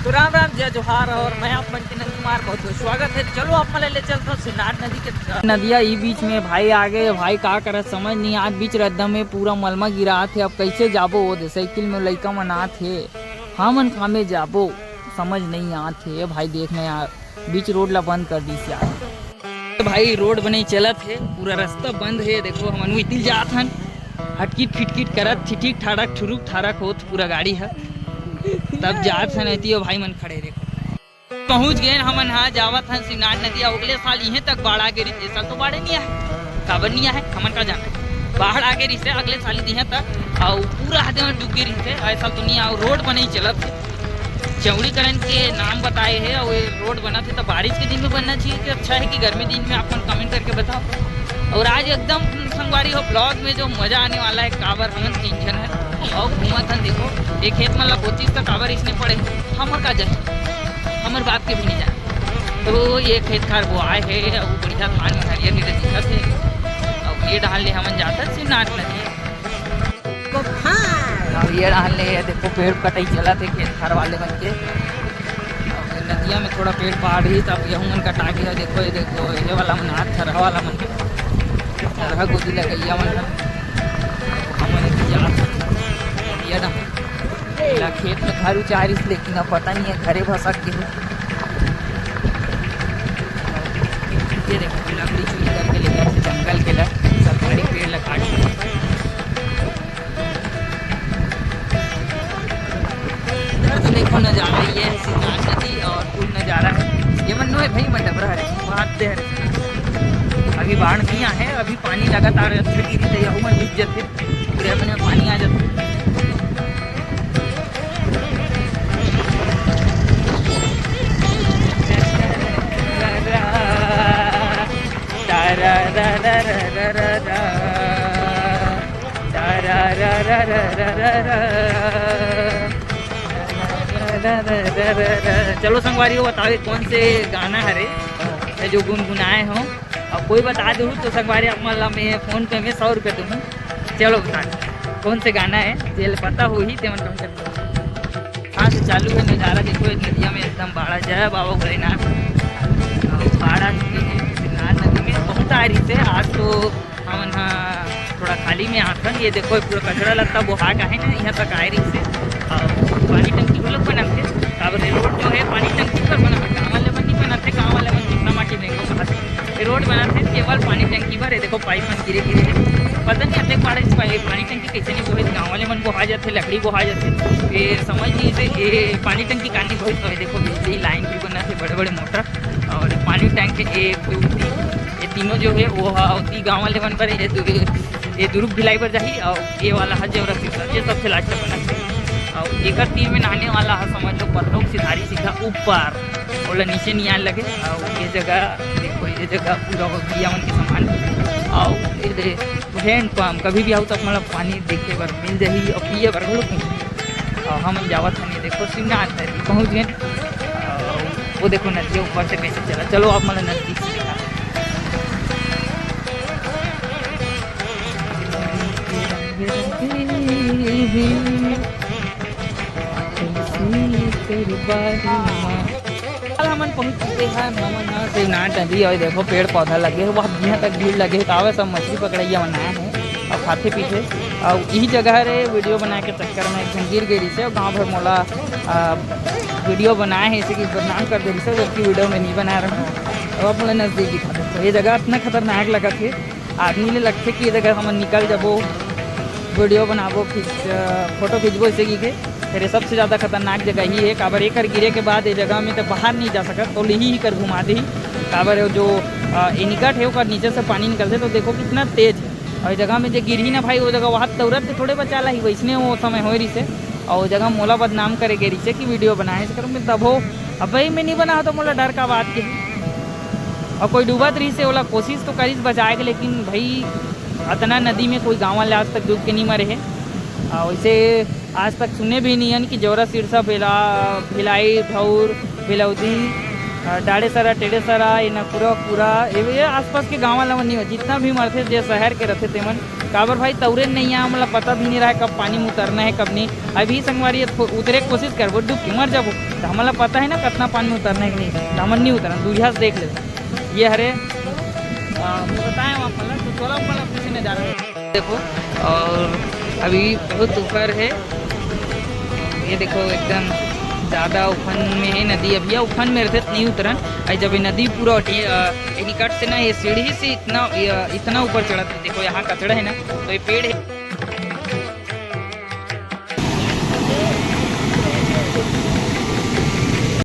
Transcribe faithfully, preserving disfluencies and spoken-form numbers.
तो राम राम, जय जोहार, और मैं आप मन के नंद कुमार, बहुत बहुत स्वागत है। चलो, आप मन ले चलता हूँ सिरनाथ नदी के। नदिया ई बीच में भाई आ गए। भाई का करत समझ नहीं आत, बीच रद्दा में पूरा मलमा गिरात हे। अब कैसे जाबो? वो दे साइकिल में लइका मन आत हे, हमन कामे जाबो, समझ नहीं आत हे। भाई देखना यार, बीच रोड ला बंद कर दीस यार। तो भाई रोड बने चलत हे, पूरा रास्ता बंद हे। देखो हमन उइतिल जात हन, हटकिट खिटकिट करत, ठिठिक ठाड़क ठुरुक ठाड़क होत पूरा गाड़ी ह। तब जात हन एती, ओ भाई मन खड़े देखो। पहुंच गए हमन हा, जावत हन सिरनाथ नदी। अगले साल इहें तक बाढ़ आगे रहिस, ए साल तो बाढ़े नहीं आए। काबर नहीं आए, हमन का जाना। बाढ़ आगे रहिस अगले साल इहें तक, अउ पूरा हदे में डूब गे रहिस। ए साल तो नहीं आए। रोड बने चलत हे, चौड़ीकरण के नाम बताए हे, अउ ये रोड बनत हे तो बारिश के दिन में बनना चाहिए कि अच्छा है कि गर्मी दिन में, आप मन comment करके बताओ। और आज एकदम संगवारी हो, vlog में जो मजा आने वाला है, काबर हमन तीन झन है और घूमत हन। देखो, ये खेत मन ला बोचिस तो काबर इसने पड़े, हमर का जाए, हमर बाप के भी नहीं जाए। तो ये खेत खार बोआए हे, अउ बढ़िया धान में हरियर हरियर दिखत हे। अउ ये डहान ले हमन जाथन सिरनाथ नदी। अउ ये डहान ले देखो, पेड़ कटाई चलत हे खेत खार वाले मन के। अउ नदिया में थोड़ा पेड़ पहाड़ ही, तब यहू मन कटा गया। देखो, ये देखो, ये वाला मन, हाथ थरहा वाला मन, थरहा गोदी लगैया मन, हमन एती जात हन। ये डहान ला खेत में घर उचारिस, लेकिन अब पता नहीं है, घरे भसक के हो। ये देखो, लकड़ी चोरी करके लेके आए थे जंगल के ला, सरकारी पेड़ ला काट के। इधर तो देखो नजारा, ये है सिरनाथ नदी और फुल नजारा है। ये मन नो है भाई, मन डबरा हरे, बात दे हरे। अभी बाढ़ नहीं आए, अभी पानी लगातार अच्छा गिरी, तो यहू मन डूब जाते, पूरे अपने पानी आ जाते। चलो संगवारी हो, बताओ ये कौन से गाना हरे, ये जो गुनगुनाए हो, और कोई बता दो तो संगवारी आप मन ला मैं फोन पे में सौ रुपये दूँ। चलो बता दो कौन से गाना है, जेल पता हो ही तेमन कम कर। कहाँ से चालू है नज़ारा, देखो ये नदिया में एकदम बाढ़ा, जय बाबा भोलेनाथ। और बाढ़ आ चुकी है सिरनाथ नदी में, बहुत आ रही से। आज तो हमन हा थोड़ा खाली में आथन। ये देखो, ये पूरा कचरा लत्ता बोहा का है ना, यहाँ तक आए रही से। और पानी टंकी घलो बनाथे, काबर ये रोड जो है पानी टंकी पर बना है, गाँव वाले मन नहीं बनाथे, गाँव वाले मन चिकना माटी में को बनाथे। ये रोड बनाथे केवल पानी टंकी पर। ये देखो पाइप मन गिरे गिरे है, पता नहीं अतेक बाढ़ इस पानी, पानी टंकी कैसे नहीं बोहे, गाँव वाले मन बोहा जाथे, लकड़ी बोहा जाथे। ये समझ नहीं से ये पानी टंकी कानी बोहे। तो ये देखो बिजली लाइन भी बनाथे, बड़े बड़े मोटर और पानी टैंक है, एक दो तीन, ये तीनों जो है वो हा ओती गाँव वाले मन पर, ये दु-, ये दुरुग भिलाई पर जाही और ये वाला हा जेवरा सिरसा, ये सबसे लास्ट तक बना है। और एकर तीर में नहाने वाला हा, समझ लो परलोक सिधारी सीधा ऊपर, ओला नीचे नहीं आने लगे। और ये जगह देखो, ये जगह पूरा हो गया मन के समान। और ये दे हैंड पंप, कभी भी आओ तो आप मन ला पानी देखे बर मिल जाही और पिए बर घलो मिल जाही। और हम जावत हन, ये देखो सिरनाथ नदी पहुँच गए। और वो देखो नदिया ऊपर से कैसे चला, चलो आप मन ला नजदीक से दिखा। कल हमन पहुंच चुके हैं, हमन ह शिवनाथ नदी। और देखो पेड़ पौधा लगे हे, वहाँ यहाँ तक भीड़ लगे हे, तो आवे सब मछली पकड़ैया मन आए हैं और खाते पीते। और यही जगह रे वीडियो बना के चक्कर में एक झन गिर गई से, और गाँव भर मोला आ, वीडियो बनाए हैं इसे कि बदनाम कर दे रिसे, जबकि वीडियो में नहीं बना रहा हूँ। और आप मोला नजदीक दिखा देते, ये जगह इतना खतरनाक लगा थे, आदमी ले लगथे कि ये जगह हमन निकल जाबो, वीडियो बनाबो, खींच, अ, फोटो खींचबो, इसे की के। फिर ये सबसे ज़्यादा खतरनाक जगह ही है, काबर एकर गिरे के बाद ये जगह में तो बाहर नहीं जा सकत, तो लिही ही कर घुमा दे ही। काबर जो, अ, ये निकट है, ओकर नीचे से पानी निकलते, तो देखो कितना तेज है। और ये जगह में जो गिरही ना भाई, वो जगह वहाँ दौड़त के थोड़े बचा ला ही, वैसने वो समय होए रिसे। और वो जगह मोला बदनाम करे गे रिसे कि वीडियो बनाए से करो, मैं तब हो, अब भाई मैं नहीं बना तो मोला डर का बात के। और कोई डूबत रहिसे, ओला कोशिश तो करिस बचाए के, लेकिन भाई अतना नदी में कोई गाँव वाले आज तक डूब के नहीं मरे हैं। और वैसे आज तक सुने भी नहीं हन कि जौरा सिरसा, भेला, भिलाई, भौर, भेलौदी, अ, डाड़ेसरा, टेड़ेसरा, ये नकुरा, कुरा, ये, ये आसपास के गाँव वाला मन नहीं हो, जितना भी मरथे, जे शहर के रथे तेमन, काबर भाई, तौरे नइ आए, हमला पता भी नइ रहय कब पानी में उतरना हे, कब नहीं। अभी संगवारी, ये थो-, उतरे के कोशिश करबो, डूब के मर जाबो। तो हमला पता हे ना कतना पानी में उतरना हे कि नहीं, तो हमन नहीं उतरन, दूरिहा से देख लेथन। ये हरे, आ, बताए वहाँ पल्ला, तो चलो ऊपर अपने से नजारा देखो। और अभी बहुत ऊपर हे, ये देखो एकदम ज़्यादा उफान में हे नदी। अभी ये उफान में रहते तो नहीं उतरन। अउ जब ये नदी पूरा उठी, अ, ये निकट से ना, ये सीढ़ी से इतना, ये, इतना ऊपर चढ़त हे। देखो यहाँ कचड़ा हे ना, तो ये पेड़ हे।